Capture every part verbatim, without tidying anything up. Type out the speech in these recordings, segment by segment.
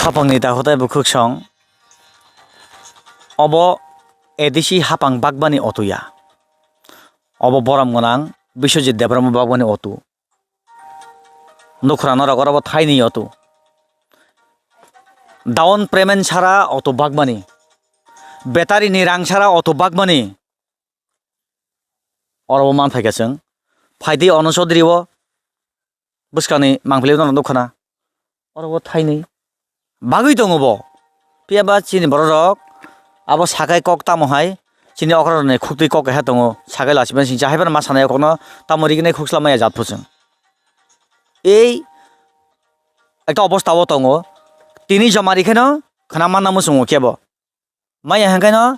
Hapangni takhuk tei bukhuk song. Obo A D C hapang bagmani otu ya. Obo borom gwnang Biswajit Debbarma bagmani otu. Nukhra norok oro bo thaini otu. Down payment sara otu bagmani. Battery ni rang sara otu bagmani. Oro bo man phaikha chwng. Phaidi Ono Chaudhary o. Bwskangni mangpili no nukha na. Oro bo thaini. Bagwi tongo bo. Phiya ba chini borok rok abo sakai kok tamo hai. Chini okra rokni khuktwi kok keha tongo. Sakai lachimani singcha hai phano ma sanai kokno tamo rignai khuk slamaya jat phuchwng. Ei ekta obostha o tongo. Tini joma rikheno khna manna muchungo kebo. Maya hwnkheno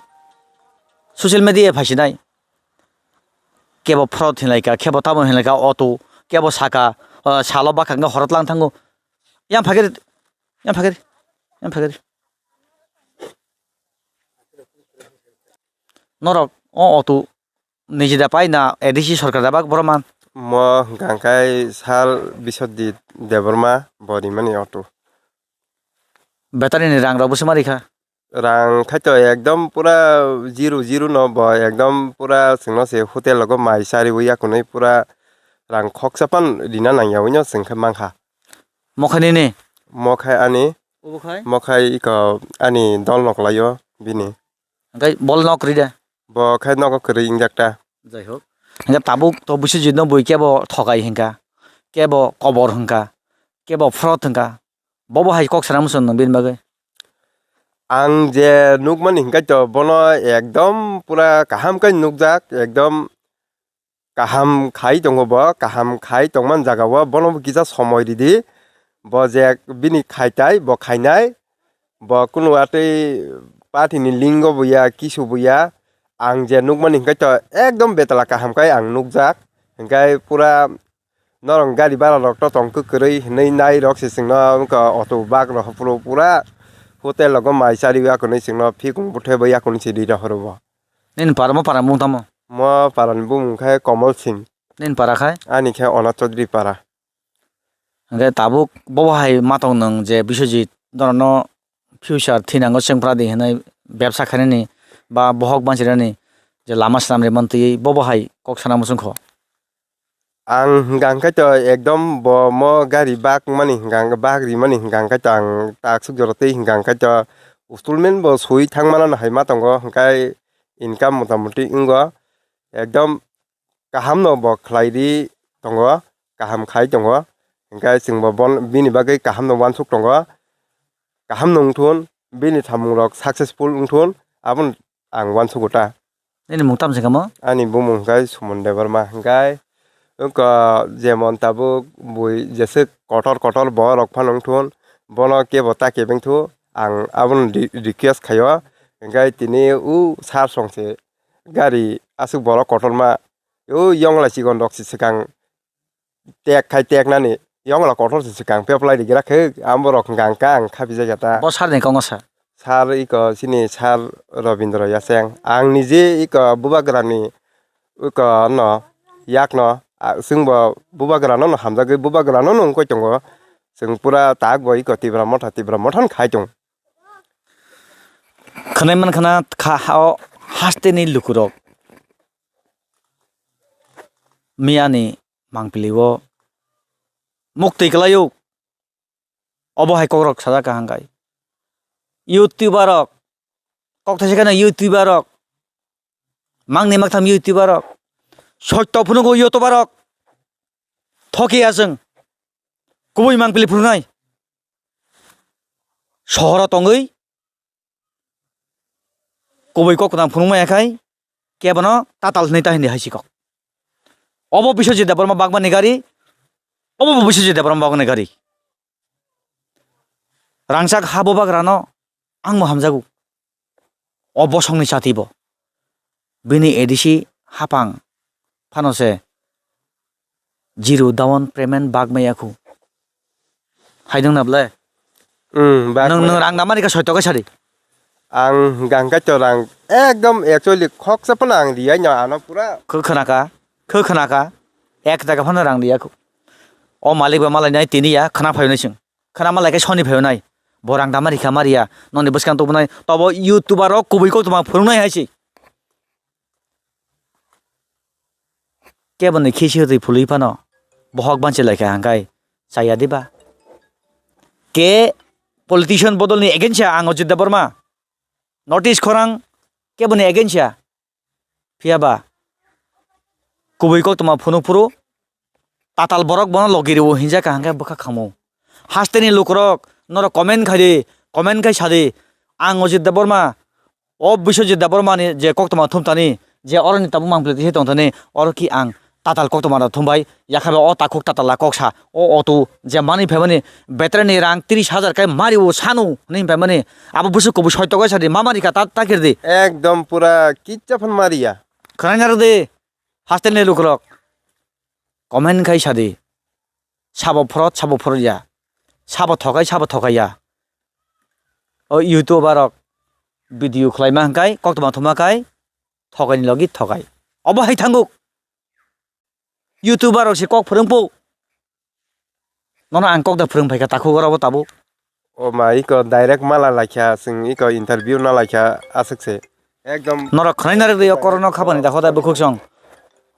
social media phaisinai. Kebo fraud hinlaika, kebo tamo hinlaika, auto, kebo saka, ah, salo bwkhak horo tlang thango. Yang phagir, yang phagir, yang phagir. Norok o auto niji da pai na A D C sorkar da bak borok man? Mo hwnkha khe sal Biswajit Debbarma bo rimani auto. Battery ni rang rok bo swma rikha. Rang khaito ekdom pura zero zero no bo ekdom pura chwngno se hotel rogo mai chariwi yakunwi pura rang khoksa phan rina nangya wino chwng khe mankha. Mokhai nini? Mokhai ani. Obo khai? Mokhai iko ani dol nok laio bini. Hwnkhe bol nok ride? Bo khai nogo kwrwi wngjak ta. Jai hok. Hwnkhe tabuk to Biswajit no bui kebo thokai hwnkha, kebo kobor hwnkha, kebo fraud hwnkha. Bobo hai kok sana muchung nwng bini bagwi? Ang je nukmani hwnkhe to bono ekdom pura kaham khe nukjak, ekdom kaham khai tongo bo, kaham khai tongmani jagao bono bo kisa somoi ridi. Bo je bini khaitai, bo khainai, bo kunu atwi party ni lingo bo ya, kisu bo ya. Ang je nukmani hwnkhe to ekdom betala kaham khai ang nukjak. Hwnkhe pura norok gari bara rok to tong kwkrwi hinwi nai rok se chwngno wngkha auto bak rok phuru pura hotel rogo mai chari ya kwnwi chwngno phikung bwthai bo ya kwnwi se ri rohoro bo. Nini para mo para mung tamo? Mo para ni bumung khai Komol Singh. Nini para khai? Ani khe Onat Chaudhary para. Hwnkhe tabuk bobo hai ma tong nwng je Biswajit norokno future thinango chwng phradi hinwi bebsa khainani ba bohok banchirani je lama swnam rimani twiwi bobo hai kok sana muchung kho. Ang hwnkha hwnkhe to ekdom bo mo gari bak mani hwnkha hwnkhe bak rimani hwnkha hwnkhe to ang taksuk jora twi hwnkha hwnkhe to installment bo swi thangmano hai ma tongo hwnkhe income mota moti wngo ekdom kaham no bo khlai ri tongo kaham khai tongo hwnkhe chwng bo bon bini bagwi kaham no uansuk tongo kaham no wngthun bini samung rok successful wngthun abono ang uansugo ta. Nini mung tamo se kamo? Ani bumung hwnkhe Suman Debbarma hwnkhe wngkha jemon tabuk bui jeswk kotor kotor borok phano wngthun bono kebo ta kebeng thu ang abono re-, request khaio hwnkhe tini u sir song se gari aswk borok kotorma u yongla chikon rok se swkang tek khai tek nani yongla kotor se swkang peplai rigra khe ang borok hwnkha ang khapi jagya ta. Bo sir ni kongo sa? Sir iko chini sir Robindra Yaseng ang nije iko bubagrani iko no yak no a, chwng bo bubagrano no hamjagwi bubagrano no wngkoi tongo chwng pura tak bo iko Tipra Motha Tipra Motha khai tong. Khwnai man khna kha o haste ni lukurok miyani mangpili o muktwi kwlaio. Obo hai kokrok sajak kaham kai. YouTuber rok, kok thaisa kheno YouTuber rok, mangni maktham YouTuber rok, sotto phunugo YouTuber rok, thoki aswng, kubui mangpili phunuknai, sohoro tongwi, kubui kok kwthang phunukma ya khai kebono tatal hwnwi ta hindi hai si kok. Obo Biswajit Debbarma bagmani gari, obo bo Biswajit Debbarma bagmani gari. Rangchak ha bubagrano ang bo hamjago. O bosongni chati bo. Bini A D C hapang phano se zero down payment bag maya khu. Hai nung na ble? Hmm, bag nwng, maya. Nwng rang damani ka soito ka sari? Ang hwnkha hwnkhe to rang ekdom actually khoksa phano ang riyai no ano pura. Khe khna ka, khe khna ka, ek taka phano rang riya khu. O malik ba malai nai tini ya khna phai nai sing. Khna malai khe soni phai nai. Bo rang da mari kha mari ya. Noni bwskang tubunai. Tobo YouTuber rok kubui koktwma phwrwngnai hai se. Kebo ni khisi hwtwi phului phano. Bohok banchi lai kha hangkai. Chaya diba. Ke politician bodol ni against ya ang Ajit Debbarma. Notice khorang kebo ni against ya. Phiya ba kubui koktwma phunuk phuru tatal borok bono logi rwo hinjak ka hangkhe bwkha khamu. Hasteni lukurok norok comment khai di, comment khai sadi, ang Ajit Debbarma, o Biswajit Debbarma ni je koktwma thumtani, je oroni tabuk mangpili tise tongthani, oro ki ang tatal koktwma rok thumbai, yakhaba o takhuk tatala koksa, o auto je mani phaimani battery ni rang tris hajar kai mari o sanu hwnwi phaimani, abo bwswk kubui soito kai sadi, ma mari kha ta, ta kirdi. Ekdom pura kicha phan mari ya. Khwnai narwk di, hasteni lukurok comment khai sadi, sabo phorot, sabo phorot ya, sabo thokai, sabo thokai ya. O YouTuber rok video khlaima hwnkhe koktwma thuma khai thokai ni logi thokai. Obo hai thanguk. YouTuber rok se kok phwrwng po. Nono ang kok da phwrwng phaikha takhuk oro bo tabuk. O ma iko direct mala laikha, chwng iko interview na laikha aswk se. Ekdom. Norok khwnai narwk di o korokno khapani da khodai bwkhuk song.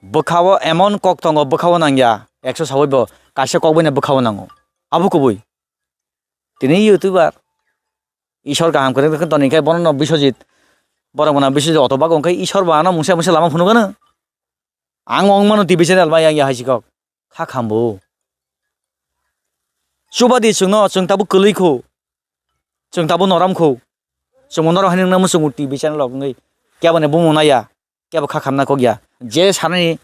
Bwkhao emon kok tongo bwkhao nangya. Ekso sawi bo kaisa kok bai no bwkhao nango. Abo kubui. Tini YouTuber. Isor kaham kwrwng toni khe bono no Biswajit. Borok mwnang Biswajit auto bag wngkhe Isor bo ano mungsa mungsa lama phunukgano. Ang wng mano T V channel bai yang ya hai si kok. Kha khambo. Chubadi chwngno, chwng tabuk kwlwi kho. Chwng tabuk noram kho. Chwngbo norok hai nungna muchungo T V channel rok wngwi. Kebo ni bumung naya. Kebo kha khamna kok ya. Je sanani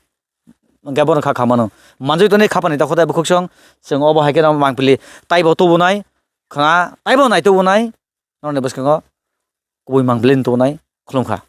hwnkhe bono kha khamano. Manjui toni khapani ta khotai bukhuk song. Chwng obo hai kheno mangpili taibo tubunai. Khna taibo nai tubunai. Norokni bwskango kubui mangpili tubunai. Khulumkha.